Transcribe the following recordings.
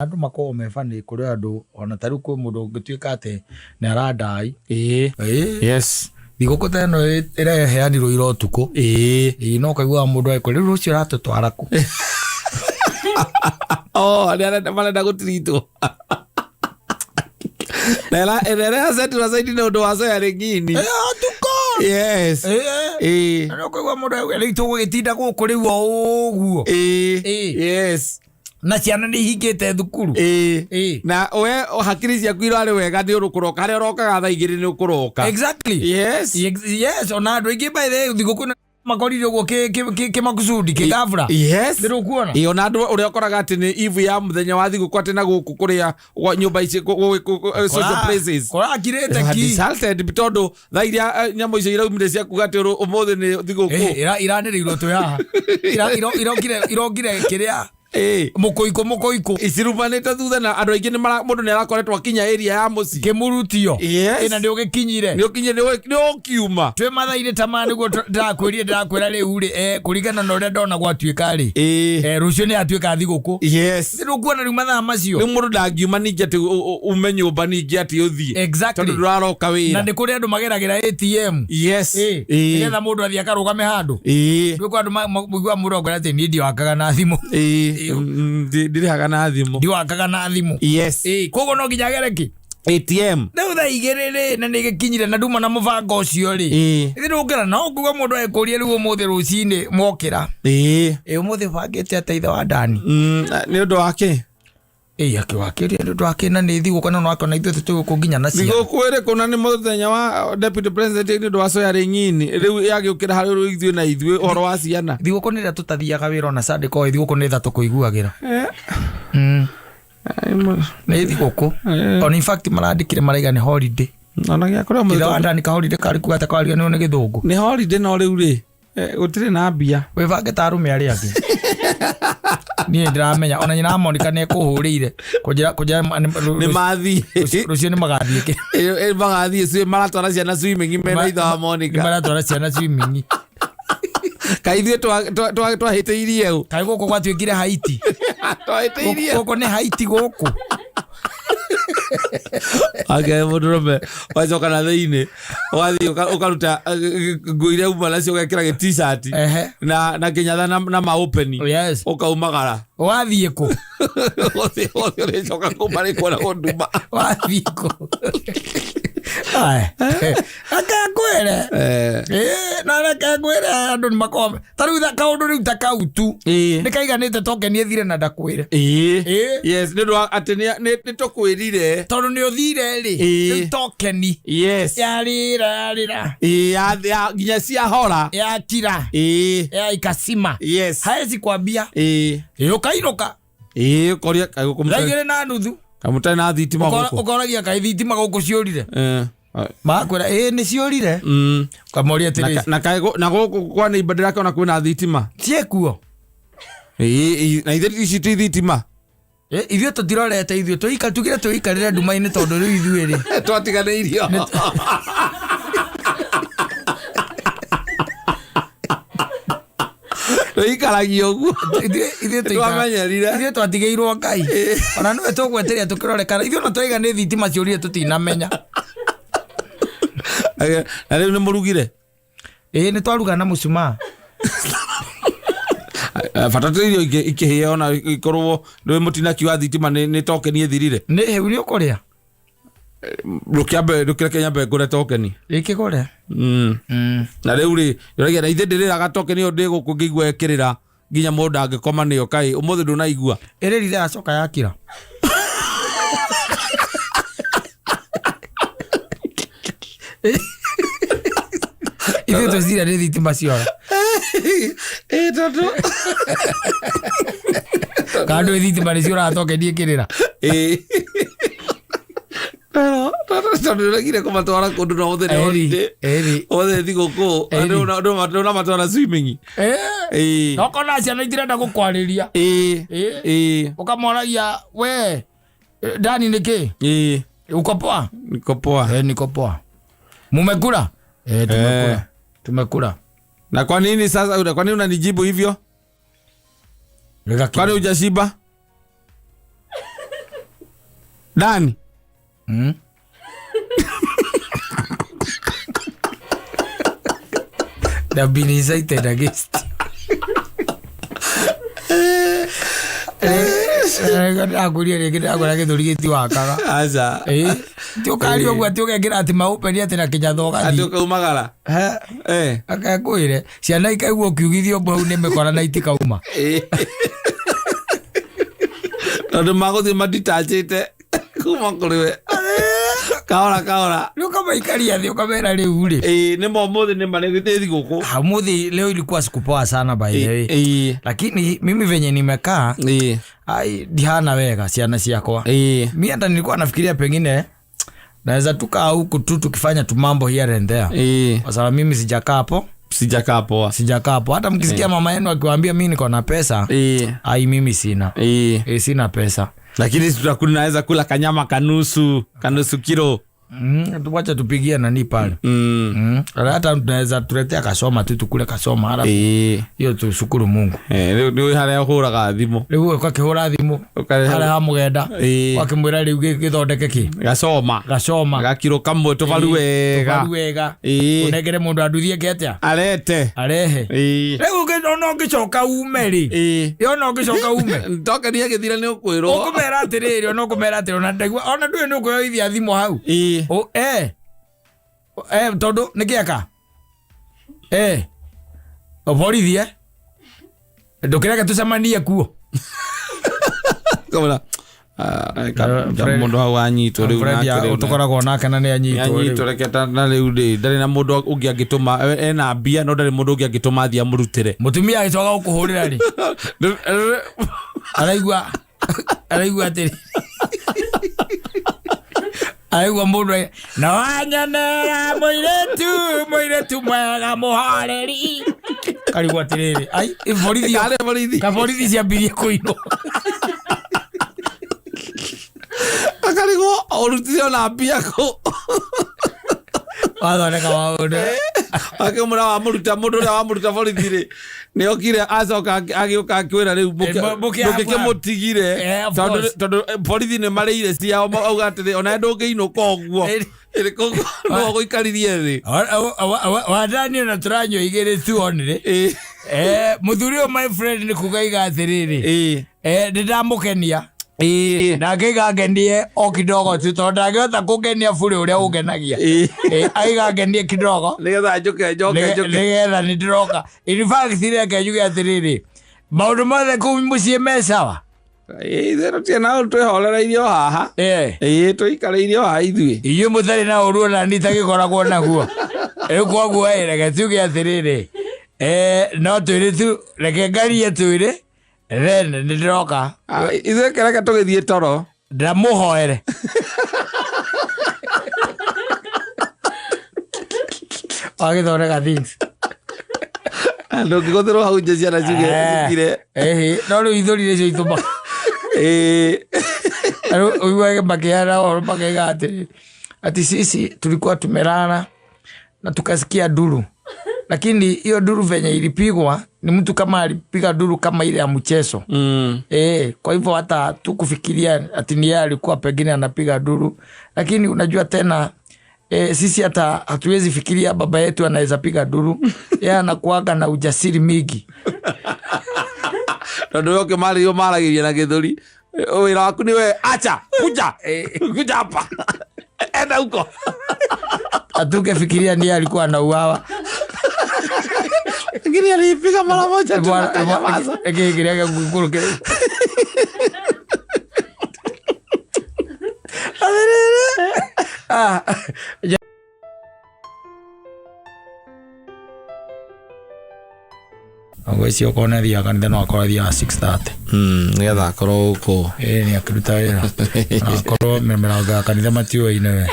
Andũ makoragwo me funny kũrĩ andũ ona ta rĩu kwĩ mũndũ ũngĩtuĩka atĩ nĩ arandai. Ĩĩ. Thigũkũ ta ĩno ĩreheanirwo ira ũtukũ. Ĩĩ, no ũkaiguaga mũndũ agĩkwĩra rĩu rũciũ ũratũtwara kũ? Oh, arĩa marenda gũtiritwo na ĩrĩa ĩracetirwo caidi nĩ ũndũ wa soya rĩngini. Ĩĩ, ũtukũ. Ĩĩ. Na nĩ ũkũigua mũndũ agĩkwĩra rĩu tũgũgĩtinda gũkũ rĩu o ũguo. Ĩĩ. Na ciana nĩ ihingĩte thukuru. Ĩĩ. Na we hakiri ciaku irarĩ wega nĩ ũrũkũroka harĩa ũrokaga thaa 2 nĩ ũkũroka. Exactly. Yes, ona andũ aingĩ by the way thigũkũ ĩno makorire ũguo kĩmakusudi kĩgabra. Nĩ rũkuona? Ĩĩ, ona andũ ũrĩa ũkoraga atĩ nĩ eve ya mũthenya wa thigũkũ atĩ na gũkũ kũrĩa gwa nyũmba ici social places. Kũrakirĩte ki. Deserted tondũ thaa iria nyamũ icio iraumire cia kuga atĩ ũmũthĩ nĩ thigũkũ. Iranĩrĩirwo twĩ haha. Irokire kĩrĩa mũkũikũ mũkũikũ. Icirumanĩte thutha na andũ aingĩ mũndũ nĩ arakoretwo akinya area ya mũciĩ. Kĩmurutio. Yes. Ĩna nĩ ũgĩkinyire. Nĩ ũkinyire, nĩ ũkiuma. Twĩ mathaa-inĩ ta maya nĩguo ndĩrakwĩrire ndĩrakwĩra rĩu rĩ, kũringana na ũrĩa ndona gwatuĩka rĩ. Rũciũ nĩ yatuĩka thigũkũ. Nĩ ũkuona rĩu mathaa macio. Rĩu mũndũ ndangiuma ningĩ atĩ ume nyũmba ningĩ atĩ ũthiĩ. Exactly. Tondũ ndũraroka wĩra. Na nĩ kũrĩ andũ mageragĩra ATM. Nĩgetha mũndũ athiĩ akarũgame handũ. Rĩu kwa andũ mũiguaga mũndũ akwĩra atĩ niĩ ndiwakaga na thimũ. Ndirĩhaga na thimũ. Ndiwakaga na thimũ. Koguo no nginya agere kĩ? ATM. Rĩu thaa 2 rĩ, na nĩ gĩkinyire na nduma na mũbango ũcio rĩ. Ithuĩ ndũkĩra no nguga mũndũ agĩkũria rĩu ũmũthĩ rũcinĩ mwokĩra. Ũmũthĩ bangĩte atĩa ithe wa Dani? Nĩ ũndũ wa kĩ? Akĩwakĩria nĩ ũndũ wa kĩ na nĩ thigũkũ na no akona ithuĩ tũtigũkũ nginya na ciana. Thigũkũ ĩrĩkũ na nĩ mũthenya wa deputy president nĩ ũndũ wa soya rĩng'ini rĩu yagĩũkĩra harĩ rĩu ithuĩ na ithuĩ ũhoro wa ciana. Thigũkũ nĩ ĩrĩa tũtathiaga wĩra ona Sunday koĩ thigũkũ nĩ tha tũkũiguagĩra. Nĩ thigũkũ. On in fact marandĩkire maraiga nĩ holiday. Ona gĩa kũrĩa Ithe wa Dani ka holiday karĩ kuga atĩ kwaria nĩ gĩthũngũ. Nĩ holiday no rĩu rĩ, gũtirĩ na mbia. Wĩbange ta arũme arĩa angĩ. Niĩ ndĩramenya ona nyina Monica nĩ ekũhũrĩire kũnjĩra kũnjĩra Nĩ mathiĩ. Rũciũ nĩ magathiĩ kĩ. Magathiĩ maratwara ciana swimming mena ithe wa Monica. Nĩ maratwara ciana swimming. Kaĩ ithuĩ twahĩtĩirie ũ? Kaĩ gũkũ gwatuĩkire Haiti? Twahĩtĩirie. Gũkũ nĩ Haiti gũkũ. Ake mũndũrũme wacoka na thĩinĩ ũgathiĩ ũkaruta nguo iria uma nacio ũgekĩra gĩ t-shirt na kĩnyatha na ma open. Ũkaumagara. Wathiĩ kũ? Ũthiĩ ũrĩcoka kuma rĩ kuona gũnduma. Wathiĩ kũ? Aya. Reke ngwĩre. Na reke ngwĩre andũ nĩ makoragwo ta rĩu kaũndũ rĩu ta kau tu. Nĩ kaiganĩte token ĩthire na ndakwĩre. Yes, nĩ ũndũ wa atĩ nĩ tũkwĩrire. Tondũ nĩ ũthire rĩ. Rĩu token. Yarĩra, yarĩra. Nginya ciahora. Yakira. Ya ikacima. Haezi kwambia. Ũkainũka. Ũkoria kaĩ gũkũ Thaa 2:30. Kaĩ mũtarĩ na thitima gũkũ? Ũkoragia kaĩ thitima gũkũ ciũrire. Magakwĩra ĩĩ nĩ ciũrire. Ũkamoria atĩrĩ. Na kaĩ na gũkũ kwa neighbor ndĩrakĩona kwĩna thitima. Ciĩkuo. Na ithuĩ ici ti thitima. Ithuĩ tũtirorete ithuĩ tugire tũikarĩre nduma-inĩ tondũ rĩu ithuĩ rĩ. Twatiganĩirio. Tũikaragia ũguo. Ithuĩ Twamenyerire. Ithuĩ twatigĩirwo Ngai. Ona nĩwe tũgwetereire tũkĩrore kana ithuĩ ona twaiga nĩ thitima ciũrire tũtinamenya. Na rĩu nĩ mũrugire? Ĩĩ nĩ twaruga na mũcumaa. Bata tũ irio ikĩhĩa ona ikorwo ndũĩ mũtinaki wa thitima nĩ token ĩthirire. Nĩ hĩu nĩ ũkũrĩa? Ndũkĩambe, ndũkĩreke nyambe ngũre token. Ĩkĩgũre. Na rĩu rĩ, ũraigua na ithe ndĩrĩraga token ĩyo ndĩ gũkũ ngĩigua ĩkĩrĩra nginya mũndũ ndangĩkoma nĩyo kaĩ ũmũthĩ ndũnaigua. Ĩrĩrire yacoka yakira. Ithuĩ twĩciria nĩ thitima ciora. Ĩ tondũ. Kana ndũĩ thitima nĩ ciũraga token ĩkĩrĩra. Ĩ. Pero, tondũ nĩũregire kũmatwara kũndũ na ũmũthĩ nĩ holiday. Ũmũthĩ thigũkũ, ndũnamatwara swimming. Na ũkona ciana itirenda gũkwarĩria. Ũkamoragia we Dani nĩ kĩ? Uko poa? Niko poa. Niko poa. Mumekula? Tumekula. Tumekula. Na kwa nini sasa, kwa nini unanijibu hivyo? Kwani hujashiba? Dani. They've been incited against. Ndakũria rĩngĩ ndakora gĩthũri gĩtiwakaga. Aca. Ĩ, ti ũkaria ũguo atĩ ũgekĩra atĩ maũpeni atĩ na kĩnyatha Atĩ ũgathiĩ. ũkaumagara. Eh. Akekwĩre ciana ikaigua ũkiugithio ũguo hau nĩ mĩkora na itikauma. Tondũ magũthiĩ matitachĩte kuma kũrĩ we. Kahora kahora. Rĩu ũkamaikaria thĩ ũkamera rĩu rĩ. Ĩĩ nĩ ma ũmũthĩ nĩ ma nĩ thigũkũ. Ũmũthĩ leo ilikuwa siku poa sana by the way. Ĩĩ. Lakini mimi venye nimekaa Ĩĩ. ai ndihana wega ciana ciakwa. Ĩĩ. Mi hata nilikuwa nafikiria pengine naweza tukaa huku tu tukifanya tu mambo here and there. Ĩĩ. Kwa sababu mimi sijakaa hapo, Sijakaa poa. sijakaa hapo. Hata mkisikia mama yenu akiwaambia mi niko na pesa, Ĩĩ. ai mimi sina. Ĩĩ. E, sina pesa. Lakini tunaweza kula kanyama kanusu, kanusu kilo. Wacha tupigie nani pale. Hata tunaweza tuletea kasoma tu tukule kasoma halafu Ĩĩ. hiyo tushukuru Mungu. Eh, rĩu nĩ harĩa ũhũraga thimũ. Rĩu ũkakĩhũra thimũ Ũkarehe- harĩa ha mũgenda Ĩĩ. wakĩmwĩra rĩu gĩthondeke kĩ Gacoma. gacoma Gakiro kamwe tũbaru wega. tũbaru wega Ĩĩ. ũnengere mũndũ anduthie ke atĩa Arete. arehe Ĩĩ. rĩu ona ũngĩcoka ume rĩ Ĩĩ. ona ũngĩcoka ume Ndokeria gĩthira nĩ ũkwĩrwo. ũkũmera atĩrĩrĩ ona ũkũmera atĩrĩ ona ndaigua ona ndũĩ nĩ ũkwĩyoithia thimũ hau Ĩĩ. O, eh eh tondũ nĩ kĩaka eh borithi eh ndũkĩreke tũcemanie kuo. Kamũra. Mũndũ hau anyitwo rĩu nake rĩu. Tũkoragwo nake na nĩ anyitwo Anyitwo rĩu. reke na rĩu rĩ ndarĩ na mũndũ ũngĩ angĩtũma ena mbia no ndarĩ mũndũ ũngĩ angĩtũma athiĩ amũrutĩre. Mũtumia agĩcoka gũkũhũrĩra rĩ araigua araigua atĩrĩ araigua mũndũ na wanyonera mũirĩtu mũirĩtu mwega mũhoreri karigwo atĩrĩrĩ ai borithi Karĩ borithi. ka borithi ciambirie kũinwo. Akarigwo ũrutire ona mbia kũ. Wathondeka maũndũ. Akĩmwĩra wamũruta mũndũ ũrĩa wamũruta borithi rĩ nĩ okire acoka agĩũka akĩwĩra rĩu mũkĩmũtigire Of course. tondũ borithi nĩ marĩire ciao auga atĩrĩ ona ndũngĩinũka ũguo ĩrĩ no gũikaririe thĩ. Wadani ona tũranyua igĩrĩ tu onire. Ĩĩ. Mũthuri ũyũ my friend nĩ kuga iga atĩrĩrĩ Ĩĩ. nĩ ndamũkenia Ĩĩ. na ngĩiga ngenie o kidogo tu tondũ ndangĩhota kũngenia bure ũrĩa ũngenagia. Ĩĩ. Aiga ngenie kidogo nĩgetha njũke njoke njoke nĩgetha nĩ ndĩroka. In fact reke njuge atĩrĩrĩ maũndũ mothe kũu mũciĩ me sawa. Ĩĩ, ithuĩ tũtirĩ na ũndũ twĩhorereirie o haha. Ĩĩ, tũikarĩire o haha ithuĩ. Inyuĩ mũtarĩ na ũru ona niĩ itagĩkoragwo naguo. Rĩu koguo ĩ reke tuge atĩrĩrĩ no twĩrĩ tu reke ngarie twĩrĩ then nĩ ndĩroka. Ithuĩ kereke tũgĩthiĩ toro. Ndamũhoere. Wagĩthondeka things. Ndũngĩgũthĩrwo hau nje ciana ciuge cithire. Ĩhĩ, no rĩu ithũri nĩcio itũmaga. Ĩĩ. Rĩu ũiguage makĩheana ũhoro makauga atĩrĩ ati sisi tulikuwa tumelala na tukasikia duru, lakini hiyo duru venye ilipigwa ni mtu kama alipiga duru kama ile ya mchezo. Kwa hivyo hata tukufikiria ati ni yeye alikuwa pengine anapiga duru, lakini unajua tena sisi hata hatuwezi fikiria baba yetu anaweza piga duru. Yeye anakuaga na ujasiri mingi. Tondũ we ũkĩmarĩrio maragĩria na gĩthũri wĩra waku nĩ we acha kuja kuja hapa enda huko. Hatukefikiria ndiye alikuwa anauawa. Lakini aliipiga mara moja tu akanyamaza. Gĩkĩ kĩrĩa gĩkũrũ kĩrĩ. Atĩrĩrĩ. Ah, ngwĩciria okorwo nĩ athiaga kanitha no akorwo athiaga 6:30. Nĩgetha akorwo gũkũ. Ĩĩ nĩ akĩruta wĩra. Na akorwo mĩrango ya kanitha matiũaine we.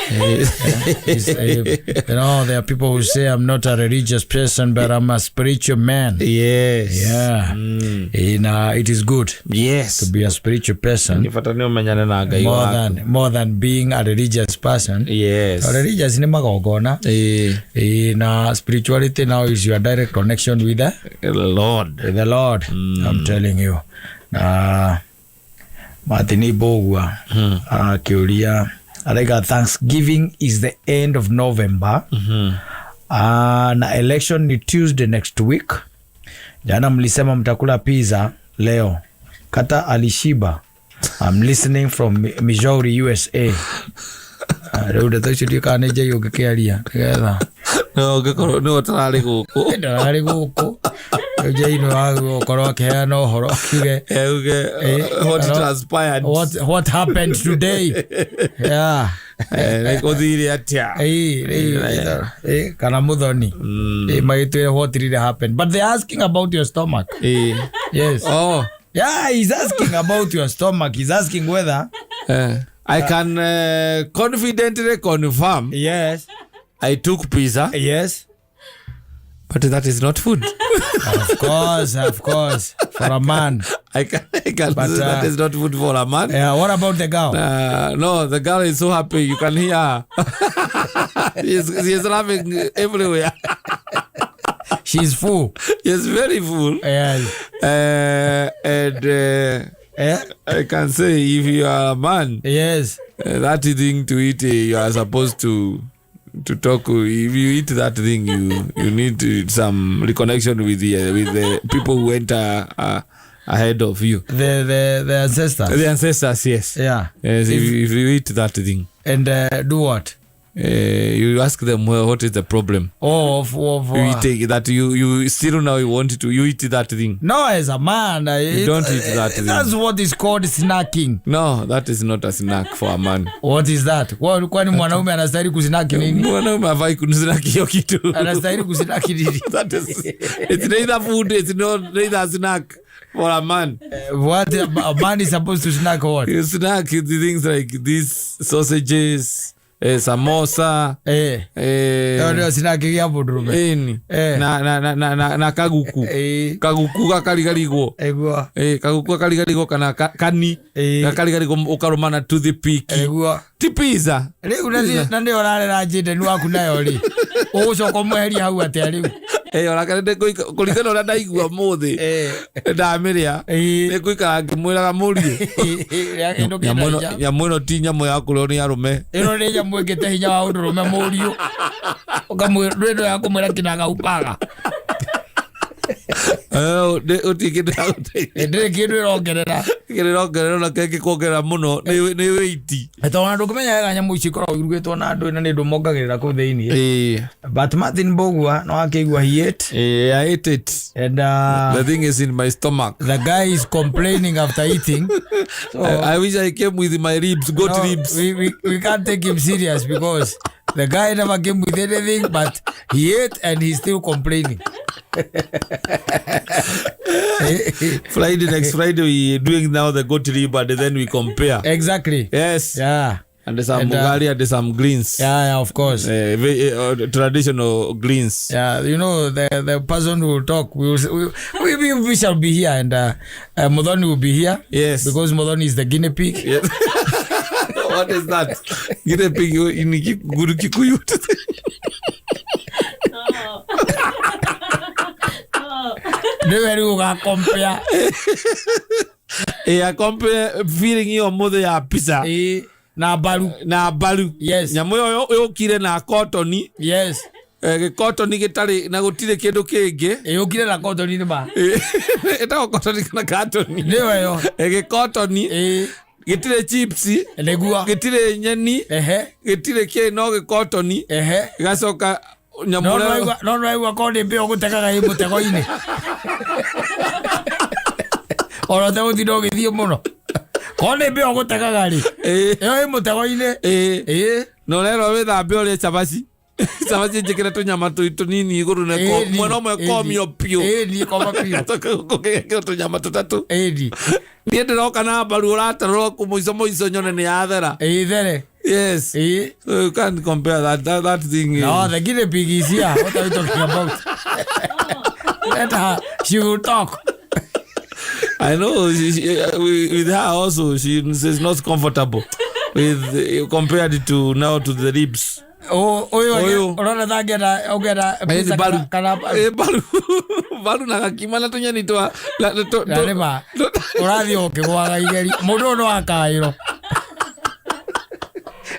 You know, there are people who say I'm not a religious person but I'm a spiritual man. Yes. Yeah. And it is good Yes. to be a spiritual person. Nĩ bata nĩ ũmenyane na Ngai More waku. than being a religious person. Yes. Religious nĩ magongona. Ĩĩ. Na spirituality now is your direct connection with the Lord. With the Lord. I'm telling you. Na Martin Mbũgua akĩũria, araiga Thanksgiving is the end of November na election ni Tuesday next week. Jana mlisema mtakula pizza, leo kata alishiba. I'm listening from Missouri, USA. Rĩu ndeto icio ndiũĩ kana nĩ njai ũngĩkĩaria nĩgetha No ũngĩkorwo nĩwe ũtararĩ gũkũ. Ndararĩ gũkũ. Rĩu njai nĩ wagũkorwo akĩheana ũhoro akiuge Uge, what transpired. What happened today, yeah. Nĩ gũthire atĩa? Rĩu, kana Muthoni magĩtwĩre what really happened, but they're asking about your stomach. Yes. Oh. Yeah, he's asking about your stomach. He's asking whether I can confidently confirm I took pizza, but that is not food. Of course, of course, for a man. I can But, say that is not food for a man. Yeah, what about the girl? No, the girl is so happy. You can hear her. She is laughing everywhere. She's full. She is very full. And I can say if you are a man, that thing to eat, you are supposed to talk. If you eat that thing, you need some reconnection with the people who enter ahead of you. The ancestors. The ancestors, yes. Yes, if you eat that thing, And do what? You ask them, well, what is the problem? Oh, of You take that, you still now you want to you eat that thing. No, as a man, You don't eat that thing. That's what is called snacking. No, that is not a snack for a man. What is that? Kwani mwanaume anastahili kusnack nini? Mwanaume hafai kusnack hiyo kitu. Anastahili kusnack nini? That is, it's neither food, it's not neither a snack for a man. What a man is supposed to snack, what? You snack the things like these sausages, samosa, Hiyo ndio snack ya mũndũrũme. Ĩni. Eh. Na kaguku. Kaguku gakarigarigwo. Ĩguo. Kaguku gakarigarigwo kana kani gakarigarigwo ũkarũma na toothpick. Ĩguo. Ti pizza. Rĩu na nĩ ũrarera njĩndeni waku nayo rĩ, ũgũcoka ũmweherie hau atĩa rĩu? Ona kana kũringana ũrĩa ndaigua mũthĩ ndamĩrĩa, nĩ ngũikara ngĩmwĩraga, mũriũ, Ĩno nyamũ kĩna ĩno hinya. Nyamũ ĩno ti nyamũ ya kũrĩo nĩ arũme. Ĩno nĩ nyamũ ĩngĩte hinya wa ũndũrũme, mũriũ. Ũkamwĩra ya kũmwĩra kinaga upaga. Ũtirĩ kĩndũ ya gũteithia. Ndĩrĩ kĩndũ ĩrongerera. Kĩrĩ ĩrongerera ona kĩngĩ kuongerera mũno nĩ wĩiti. Tondũ ndũkĩmenya wega nyamũ ici ikoragwo irugĩtwo na andũ na nĩ ũndũ mongagĩrĩra kũu thĩiniĩ. But Martin Mbũgua no akĩigua he ate. I ate it. And The thing is in my stomach. the guy is complaining after eating, so I wish I came with my ribs, goat no, ribs. we can't take him serious because the guy never came with anything, but he ate and he's still complaining. Friday, next Friday, we doing now the goat rib and then we compare. Exactly. Yes. And some And, ugali and some greens. Yeah, of course. Very traditional greens. Yeah, the person who will talk, we will, we shall be here, and Muthoni will be here. Because Muthoni is the guinea pig. Yes. What is that? Guinea pig in Guru Kikuyu. Oh. Oh. Nĩwe rĩu ũgakompea. Compare feeling hiyo mothe ya pizza Ĩĩ, na mbaru. Na mbaru. Nyamũ ĩyo yũkire na kotoni. Gĩkotoni gĩtarĩ na gũtirĩ kĩndũ kĩngĩ. Ĩyũkire na kotoni nĩ ma. Ĩtagwo kotoni kana katoni? Nĩyo ĩyo. Gĩkotoni gĩtirĩ chips, gĩtirĩ nyeni, gĩtirĩ kĩ, no gĩkotoni. Gĩgacoka nyamũ No ĩrĩa- no nĩwaigua korwo nĩ mbĩa ũgũtegaga ĩ mũtego-inĩ ona ũtegũtinda ũgĩthiĩ mũno, korwo nĩ mbĩa ũgũtegaga rĩ, ĩyo ĩ mũtego-inĩ. Na ũrerwo wĩthambe ũrĩe cabaci, cabaci njĩkĩre tũnyama tũnini igũrũ na mwena ũmwe komio piũ. Ĩni, koma piũ. Gũkĩgekĩrwo tũnyama tũtatũ. Niĩ ndĩroka na mbaru ũratarũra mũico mũico nyone nĩ yathera. Ĩĩ, there. Yes. So you can't compare that thing. No, the guinea pig is here. What are we talking about? Let her, she will talk. I know with her also she is not comfortable with compared to now to the ribs. Oh, ũyũ Ũyũ. ũrona ta angĩenda ũngĩenda Eh, pizza baru. kana Baru baru na gakima na tũnyeni twa Na nĩ ma. Ũrathiĩ ũkĩgwaga igeri. Mũndũ ũyũ no akaĩrwo.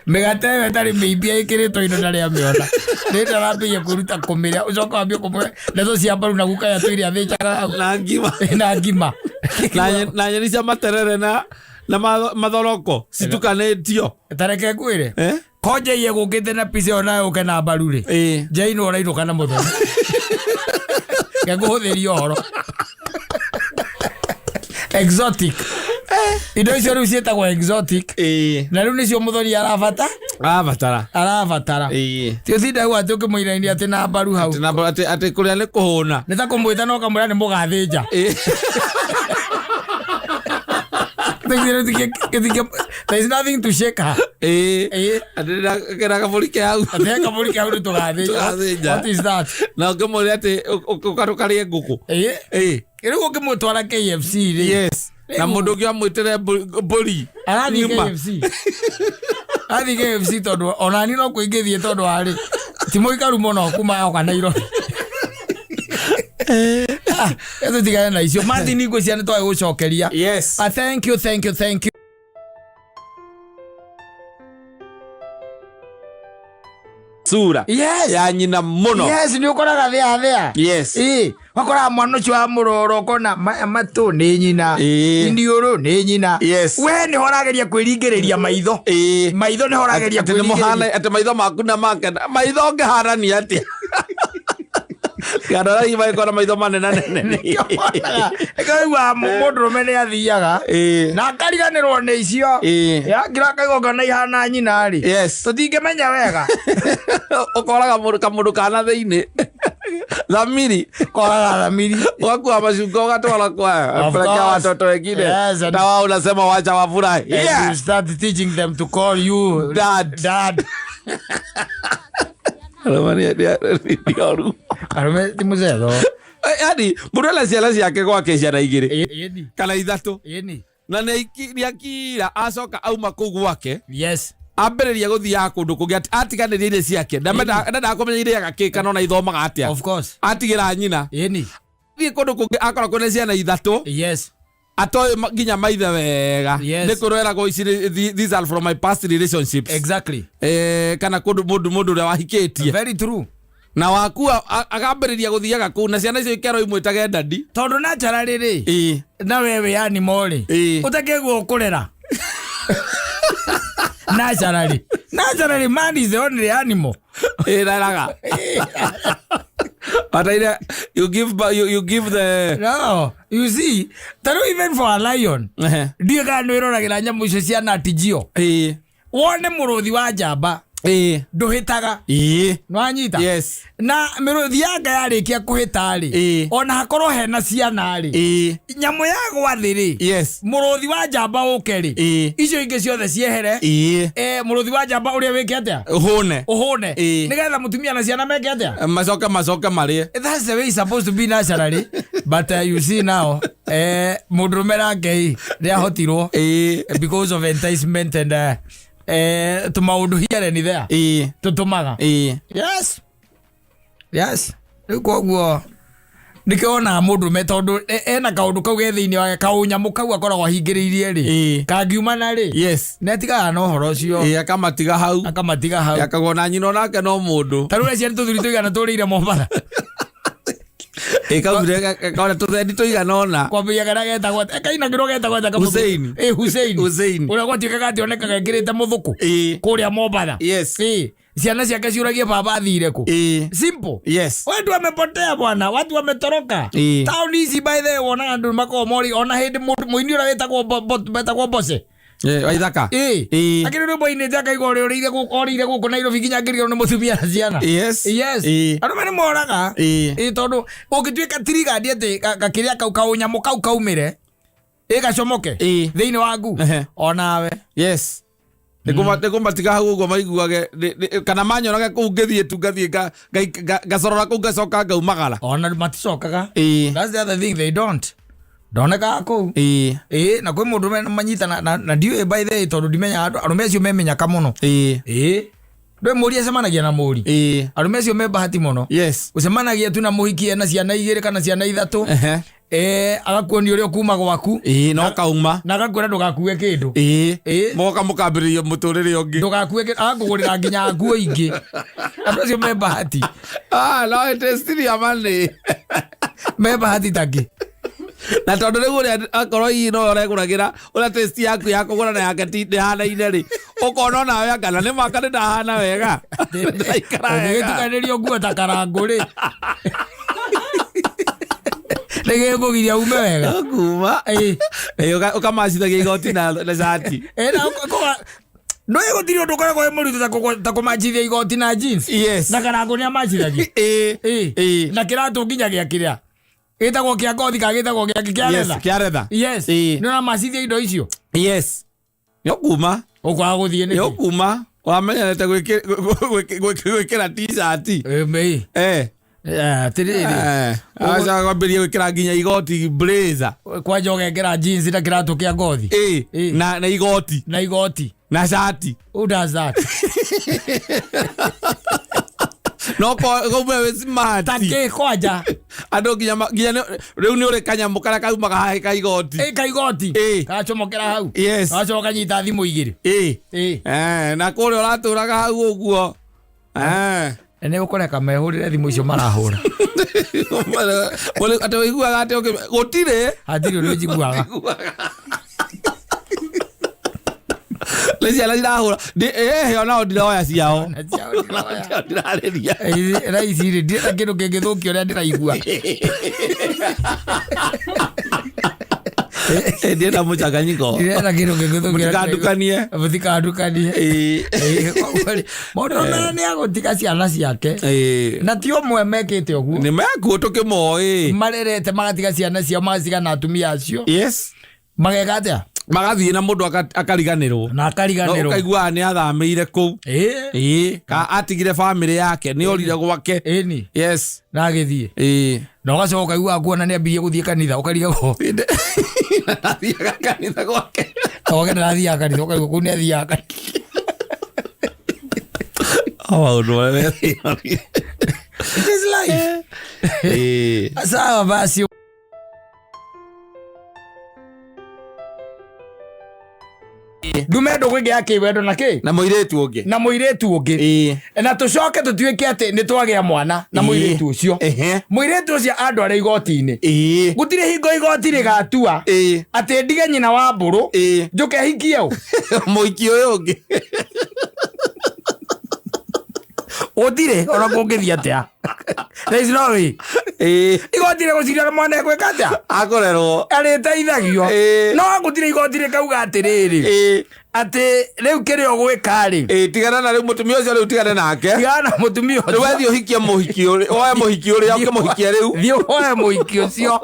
Mĩgate ĩyo ĩtarĩ mĩimbie ĩkĩrĩtwo indo ndarĩ amĩona. Nĩ ndarambĩrĩria kwĩruta kũmĩrĩa ũcoke wambie kũmũhe ndeto cia mbaru na guka ya tũiria athĩnjaga hau. Na ngima. Na ngima. Na nyeni cia materere na mathoroko citukanĩtio. Ta reke ngwĩre. Eh? Ko njei egũkĩte na pizza ĩyo nawe ũke na mbaru rĩ. Njei nĩ ũrainũka na mũthoni. Ngekũhũthĩria ũhoro. Exotic. Indo icio rĩu ciĩtagwo exotic. Na rĩu nĩcio mũthoni arabata Arabatara. Arabatara. Ti ũtinde hau atĩ ũkĩmũinainia atĩ na mbaru hau. Atĩ atĩ kũrĩa nĩ kũhũna. Nĩ ta kũmwĩta na ũkamwĩra nĩ mũgathĩnja. There is nothing to shake her. Atĩ kena kabũri ke hau. Atĩ he kabũri ke hau nĩ tũgathĩnja. Tũgathĩnja. What is that? Na ũkĩmũria atĩ ũkarĩe ngũkũ. Rĩu ũkĩmũtwara KFC rĩ. Yes. Na mũndũ ũngĩ amwĩtĩre mbũri. Arathiĩ Ng'ima. KFC. Arathiĩ KFC tondũ onani no kũingĩthiĩ tondũ warĩ ti mũikaru mũno kuma yoka Nairobi. Ah, tũtigane na icio. Martin ngwĩciria nĩ twagĩ gũcokeria. Yes. Ah, thank you, thank you, thank you. Sura. Yes. Ya nyina mũno. Yes, nĩ ũkoraga thĩa thĩa. Yes. Ĩĩ, wakoraga mwana ũcio wa mũroro ũkona maya matũ nĩ nyina. Iniũrũ nĩ nyina. Yes. We nĩho ũrageria kwĩringĩrĩria maitho. Maitho nĩho ũrageria Atĩ nĩ mũhana kwĩringĩrĩria. atĩ maitho maku na make maitho ũngĩhanania atĩa? Kana hihi magĩkorwo na maitho manene nene. Nĩkĩo mũndũrũme nĩ athiaga na akariganĩrwo nĩ icio. Yakira akaigongona ihana nyina rĩ. Yes. Tũtingĩmenya wega. Ũkoraga mũndũ kamũndũ kana thĩinĩ. Thamiri. Koraga thamiri. Ũgakua macungwa ũgatwara kwaya. Of Pelekea course. watoto wengine. Yes, and Na wao unasema wacha wafurahi. And Yeah. you start teaching them to call you Dad. Dad. Arũme nĩ oru. Arũme ti mũcetho. Yaani mũndũ ena ciana ciake gwake ciana igĩrĩ Ĩni. kana ithatũ Ĩni. na nĩ akira acoka auma kũu gwake Yes. ambĩrĩria gũthiaga kũndũ kũngĩ atiganĩria irio ciake ndendaga kũmenya irĩaga kĩ kana ona ithomaga atĩa. Of course. Atigĩra nyina. Ĩni. Thiĩ kũndũ kũngĩ akora kwĩna ciana ithatũ. Yes. Atoĩ nginya maithe wega. Yes. Nĩ kũreragwo ici these are from my past relationships. Exactly. Kana kũndũ mũndũ ũrĩa wahikĩtie. Very true. Na wakua akambĩrĩria gũthiaga kũu na ciana icio ikerwo imwĩtage daddy. Tondũ naturally rĩ. Na wewe yani morĩ. Ũtakĩguo kũrera. Naturally. Naturally man is the only animal. Reraga. But you give you give the No, you see, taro even for a lion. Ndiũ kana nĩ wĩroragĩra nyamũ icio cia Nat Geo. Wone mũrũthi wa njamba. Ndũhĩtaga. Nĩwanyita? Yes. Na mĩrũthi ya nga yarĩkia kũhĩta rĩ. Ona hakorwo hena ciana rĩ. Nyamũ ya gwa thĩ rĩ. Yes. Mũrũthi wa njamba ũke rĩ. Icio ingĩ ciothe ciehere. Mũrũthi wa njamba ũrĩa wĩke atĩa? Ũhũne. Ũhũne. Nĩgetha mũtumia na ciana meke atĩa? Macoke marĩe. That's the way it's supposed to be naturally. But you see now, mũndũrũme nake nĩahotirwo. Because of enticement and tũmaũndũ here and there. Tũtũmaga. Yes. Yes. Rĩu koguo nĩkĩo wonaga mũndũrũme tondũ ena kaũndũ kau ge thĩinĩ wake kaũnyamũ kau akoragwo ahingĩrĩirie rĩ. Kangiumana rĩ. Yes. Nĩatigaga na ũhoro ũcio. Akamatiga hau. Akamatiga hau. Akagwo na nyina onake no mũndũ. Ta rĩu eciria nĩ tũthuri tũigana tũrĩire Mombatha. Kaugire kaona tũthendi tũigana ũna. Kwambĩrĩria karĩa getagwo atĩa? Kainagĩrwo getagwo atĩa kamũthuri? Hussein. Hussein. Hussein. Ũrĩa gwatuĩkaga atĩ onekaga ekĩrĩte mũthũkũ. Kũrĩa Mombatha. Yes. Ciana ciake ciũragie baba athire kũ. Simple. Yes. Watu wamepotea bwana, watu wametoroka. Town ici by the way wonaga andũ makoragwo mori ona hĩndĩ mũini ũrĩa wĩtagwo Mbose. Waithaka. Akĩrĩ rwĩmbo ainĩte akaigua ũrĩa orĩire gũkũ Nairobi nginya akĩrigwo nĩ mũtumia na ciana. Yes. Yes. Arũme nĩ moraga. Tondũ ũngĩtuĩka triggered atĩ gakĩrĩa kau kaũnyamũ kau kaumĩre, gacomoke thĩinĩ waku, onawe. Yes. Nĩkũmatiga hau ũguo maiguage, kana manyonaga kũu ngĩthiĩ tu ngathiĩ ngacorora kũu ngacoka ngaumagara. Ona maticokaga. That's the other thing, they don't. Ndonekaga kũu. Na kwĩ mũndũ manyitana na ndiũĩ by the way tondũ ndimenyaga andũ, arũme acio memenyaka mũno. Ndũĩ mũri acemanagia na mũri. Arũme acio me bahati mũno. Yes. Ũcemanagia tu na mũhiki ena ciana igĩrĩ kana ciana ithatũ. Agakuonia ũrĩa ũkuma gwaku. Ĩĩ, no kauma. Na agakwĩra ndũgakue kĩndũ. Ĩĩ. Ĩĩ. Moka mũkambĩrĩria mũtũrĩre ũngĩ. Ndũgakue kĩndũ, agakũgũrĩra nginya nguo ingĩ. Andũ acio me bahati. Ah, no it is still your money. Me bahati takĩ. Na tondũ rĩu ũrĩa akorwo hihi no ũregũragĩra ũrĩa taste yaku ya kũgũra na yake ti ndĩhanaine rĩ, ũkona onawe anga na nĩ maka nĩ ndahana wega. Ndĩraikara wega. Ũngĩgĩtukanĩrio nguo ta karangũ rĩ, nĩgĩkũgiria ume wega. Kuma. Ĩĩ. Ũkamacithagia igoti na cati. Na nĩ gũtirĩ ũndũ ũkoragwo wĩ mũritũ ta kũmanjithia igoti na jeans. Yes. Na karangũ nĩ amacithagia. Ĩĩ. Ĩĩ. Ĩĩ. Na kĩratũ nginya gĩa kĩrĩa gĩtagwo kĩa ngothi kana gĩtagwo gĩa kĩa Yes, leather. kĩa leather. Yes. Ĩĩ. Nĩ ũramacithia indo icio. Yes. Nĩ ũkuma. Ũkwaga gũthiĩ Nĩ nĩkĩ? ũkuma. Wamenyerete gwĩkĩra t-shirt. Ĩĩ. Eh. Atĩrĩrĩ. Aca kwambĩrĩria gwĩkĩra nginya igoti blazer. Kwanja ũgekĩra jeans na kĩratũ kĩa ngothi. Ĩĩ. Ĩĩ. Na igoti. Na igoti. Na cati. Who does that? No kaume wĩ smart. Ta kĩ kwanja? Andũ nginya rĩu nĩ ũrĩ kanyamũ karĩa kaumaga haha ka igoti. Ĩ ka igoti. Ĩĩ. Gacomokera hau. Yes. Gacoka kanyita thimũ igĩrĩ. Ĩĩ. Ĩĩ. Na kũrĩa ũratũraga hau ũguo. Nĩ ũkũreka mehũrĩre thimũ icio marahũra. Atĩ ũiguaga atĩ gũtirĩ. Hatirĩ ũndũ njiguaga. Nĩ ciana cirahũra. Onao ndiroya ciao. Na ciao ndiroya. Ndirarĩria. Thaa ici rĩ, ndirenda kĩndũ kĩngĩthũkia ũrĩa ndĩraigua. Ndienda mũchanganyiko. Ndirenda kĩndũ kĩngĩthũkia ũrĩa ndĩraigua. Mũtikandukanie. Mũtikandukanie. Koguo rĩ, mũndũ ona nĩ agũtiga ciana ciake. Na ti ũmwe mekĩte ũguo. Nĩ mekuo tũkĩmoĩ. Marerete magatiga ciana ciao magaciga na atumia acio. Yes. Mageka atĩa? Magathiĩ na mũndũ akariganĩrwo. Na akariganĩrwo. Ũkaiguaga nĩ athamĩire kũu. Ĩĩ. Ĩĩ. Ka atigire bamĩrĩ yake nĩ orire gwake. Ĩni. Yes. Na agĩthiĩ. Ĩĩ. Na ũgacoka ũkaigua kuona nĩ ambirie gũthiĩ kanitha ũkarigagwo. Athiaga kanitha gwake. Oke ndathiaga kanitha ũkaigua kũu nĩ athiaga kanitha. Maũndũ marĩa methĩaga. It is life. Ĩĩ. Sawa basi. Ndume ndũgũ ĩngĩ ya kĩwendo na kĩ? Na mũirĩtu ũngĩ. Na mũirĩtu ũngĩ. Ĩĩ. Na tũcoke tũtuĩke atĩ nĩ twagĩa mwana na Ĩĩ. mũirĩtu ũcio. Ehe. Mũirĩtu ũcio andware igoti-inĩ. Ĩĩ. Gũtirĩ hingo igoti rĩgatua Ĩĩ. atĩ ndige nyina wa mbũrũ Ĩĩ. njũke hikie ũ. Mũiki ũyũ ũngĩ. Gũtirĩ ona kũngĩthiĩ atĩa. There is no way. Ĩĩ. Igoti rĩgũciria na mwana egwĩka atĩa? Akorerwo. Arĩteithagio. Ĩĩ. No gũtirĩ igoti rĩkauga atĩrĩrĩ. Ĩĩ. Atĩ rĩu kĩrĩa ũgwĩka rĩ. Ĩĩ, tigana na rĩu mũtumia ũcio rĩu tigane nake. Tigana na mũtumia Rĩu ũcio. wethiĩ ũhikie mũhiki ũrĩa, woe mũhiki ũrĩa ũkĩmũhikie rĩu. Thiĩ woe mũhiki ũcio.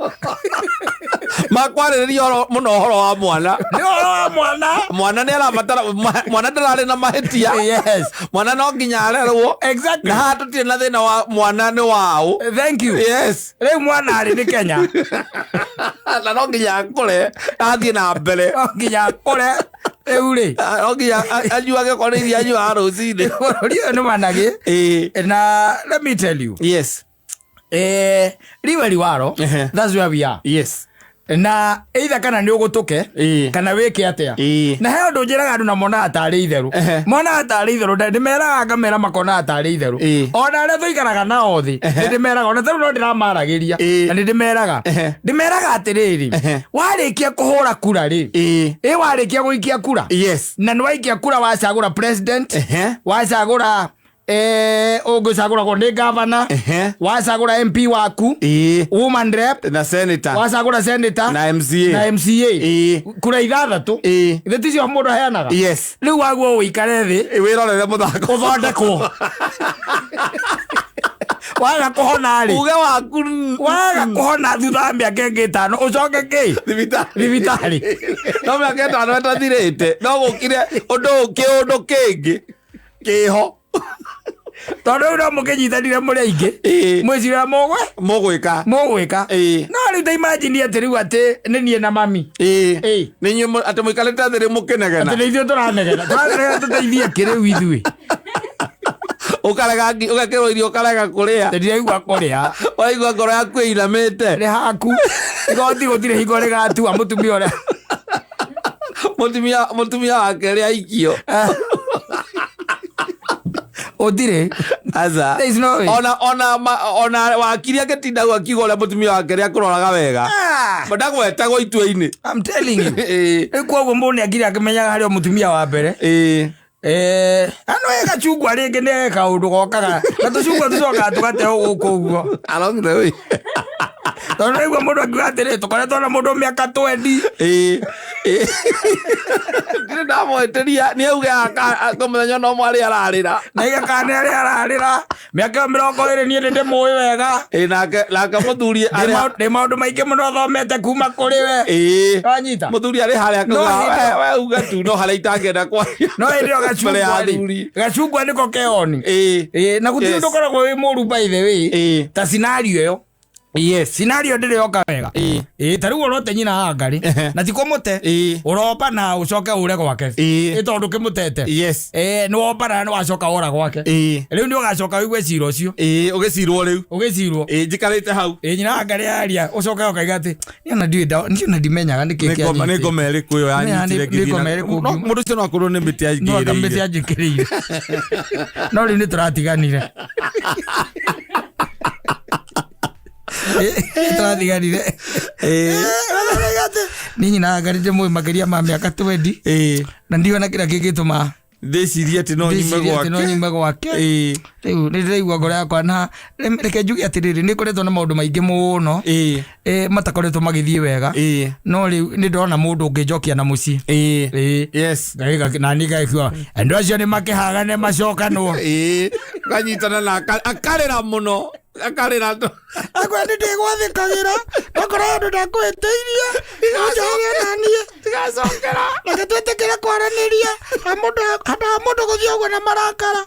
Makwarĩrĩria ũhoro mũno ũhoro wa mwana. Nĩ ũhoro wa mwana. Mwana nĩ arabatara mwana ndararĩ na mahĩtia. Yes. Mwana no nginya arerwo. Exactly. Na haha tũtirĩ na thĩna wa mwana nĩ waũ. Thank you. Yes. Rĩu mwana arĩ nĩ Kenya. Na no nginya akũre athiĩ na mbere. No nginya akũre. Rĩu rĩ. No nginya anyuage okorwo nĩ iria anyuaga rũcinĩ. Bũrũri ũyũ nĩ managĩ. Ĩĩ. Na let me tell you. Yes. Riwe riwaro. Ehe. That's where we are. Yes. Na either kana nĩ ũgũtũke Ĩĩ. kana wĩke atĩa. Ĩĩ. Na he ũndũ njĩraga andũ na monaga tarĩ itherũ. Ehe. Monaga tarĩ itherũ ndĩmeraga ngamera makonaga tarĩ itherũ. Ĩĩ. Ona arĩa tũikaraga nao thĩ Ehe. nĩ ndĩmeraga ona tarĩu no ndĩramaragĩria Ĩĩ. na nĩ ndĩmeraga. Ehe. Ndĩmeraga atĩrĩrĩ Ehe. warĩkia kũhũra kura rĩ Ĩĩ. ĩ warĩkia gũikia kura Yes. na nĩ waikia kura wacagũra president Ehe. wacagũra ũngĩcagũragwo nĩ gavana Ehe. wacagũra MP waku Ĩĩ. woman rep Na senator. wacagũra senator Na MCA. na MCA Ĩĩ. kura ithathatũ Ĩĩ. ithe ticio mũndũ aheanaga Yes. rĩu waguo ũikare thĩ Wĩrorere mũthako. ũthondekwo waga kũhona rĩ Uge waku. waga kũhona thutha wa mĩaka ĩngĩ ĩtano ũcoke kĩ Thibitarĩ. thibitarĩ No mĩaka ĩtano ĩtathirĩte no gũkire ũndũ kĩũndũ kĩngĩ kĩho. Tondũ rĩu no mũkĩnyitanire mũrĩ aingĩ Ĩĩ. mwĩciraga mũgwe Mũgwĩka. Mũgwĩka. Ĩĩ. No rĩu ta imagine atĩ rĩu atĩ nĩ niĩ na mami. Ĩĩ. Ĩĩ. Nĩ inyuĩ atĩ mũikarĩte thĩ rĩu mũkĩnegena. Atĩ nĩ ithuĩ tũranegena tũranegena tũteithie kĩ rĩu ithuĩ. Ũkarega ũgekĩrwo irio ũkarega kũrĩa. Ndiraigua kũrĩa. Waigua ngoro yaku ĩinamĩte. Nĩ haku igoti gũtirĩ hingo rĩgatua mũtumia ũrĩa. Mũtumia wake rĩ aikio. Ũtirĩ. Aca. There is no way. Ona wakiri agĩtinda hau akiuga ũrĩa mũtumia wake rĩ akũroraga wega. Ndagwetagwo itua-inĩ. I'm telling you. Rĩu koguo mũndũ nĩ akiri akĩmenyaga harĩ o mũtumia wa mbere. Ano ĩ gacungwa rĩngĩ nĩ kaũndũ gokaga na tũcungwa tũcokaga tũgateo gũkũ ũguo. Along the way. Tondũ naigua mũndũ akiuga atĩrĩ, tũkoretwo na mũndũ mĩaka 20. Ĩĩ. Ndirĩ ndamwĩtĩria nĩ auge mũthenya no mwarĩ ararĩra. Na iga kana nĩ arĩa ararĩra mĩaka ĩyo 20 niĩ nĩ ndĩmũĩ wega. Ĩĩ, nake mũthuri arĩ Ndĩ maũndũ maingĩ mũno thomete kuma kũrĩ we. Wanyita? Mũthuri arĩ harĩa No akauga, hĩndĩ we uga tu no harĩa itangĩenda kwaria. No hĩndĩ ĩyo Mbere ya gacungwa rĩ, athuri. gacungwa nĩko keoni. Ĩĩ, na gũtirĩ ũndũ ũkoragwo wĩ mũru by the way. Ta scenario ĩyo. Scenario ndĩrĩ yoka wega. Ĩĩ, ta rĩu ũrote nyina wa Ngarĩ, na ti kũmũte. Ũropa na ũcoke ũre gwake. Ĩĩ, tondũ ũkĩmũtete. Ĩĩ, nĩ wopa na nĩ wacoka wora gwake. Rĩu nĩ ũgacoka ũigue cira ũcio. Ĩĩ, ũgĩcirwo rĩu. Ũgĩcirwo. Ĩĩ, njikarĩte hau. Ĩĩ, nyina wa Ngarĩ aria, ũcoke ũkaiga atĩ, niĩ ona ndiũĩ niĩ ona ndimenyaga nĩkĩ Nĩ ngoma kĩanyitĩte. ĩrĩkũ ĩyo yanyitire Nĩ ngĩthiĩ ngoma na- ĩrĩkũ No, ngiuma? mũndũ ũcio no akorwo nĩ mĩtĩ No anga mĩtĩ anjĩkĩrĩire. anjĩkĩrĩire. No rĩu nĩ tũratiganire. Tũratiganire. Nĩ nyina wa Ngarĩ ndĩmũĩ makĩria ma mĩaka 20. Na ndiona kĩrĩa kĩngĩtũma Ndĩcirie atĩ no nyume ndĩcirie atĩ no gwake. nyume gwake. Rĩu nĩ ndĩraigua ngoro yakwa na reke njuge atĩrĩrĩ, nĩ ngoretwo na maũndũ maingĩ mũno. Matakoretwo magĩthiĩ wega. No rĩu nĩ ndona mũndũ ũngĩnjokia na mũciĩ. Na niĩ ngagĩkiuga, andũ acio nĩ makĩhagane macokanwo. Ũkanyitana na akarĩra mũno. Akarĩra tũ. Akwa nĩ ndĩgwathĩkagĩra, okorwo andũ ndakũhĩtĩirie, ũnjohere na niĩ. Tigacokera. Reke twĩtĩkĩre kwaranĩria, handũ ha mũndũ gũthiĩ ũguo na marakara.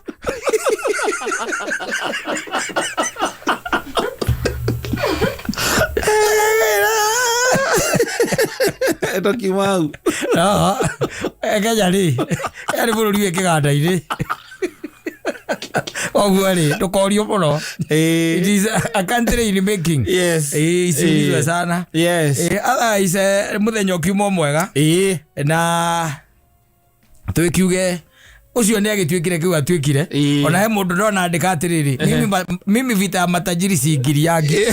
Ĩno hau. No, Kenya rĩ, Kenya nĩ bũrũri wĩ kĩganda-inĩ. Koguo rĩ, ndũkorio mũno. It is a country in making. Isiulizwe sana. Otherwise, mũthenya ũkiuma mwega. Na twĩkiuge ũcio nĩ agĩtuĩkire kĩu atuĩkire. Ona he mũndũ ndona andĩka atĩrĩrĩ, mimi vita ya matajiri siingiliangi.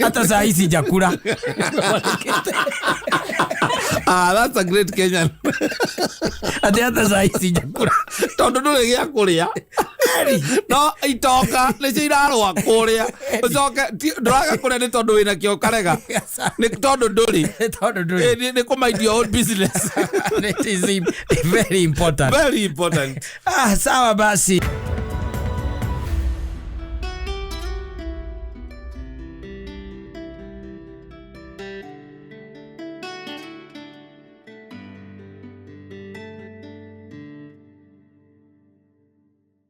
Hata saa hii sijakula. That's a great Kenyan. Ati hata saa hii sijakula. Tondũ ndũrĩ gĩa kũrĩa. No itonga nĩcio irarũa kũrĩa. Ũcoke ndũraga kũrĩa nĩ tondũ wĩna kĩo ũkarega. Nĩ tondũ ndũrĩ. Tondũ ndũrĩ. Nĩ kũ mind your own business. It is very important. Very important. Sawa basi.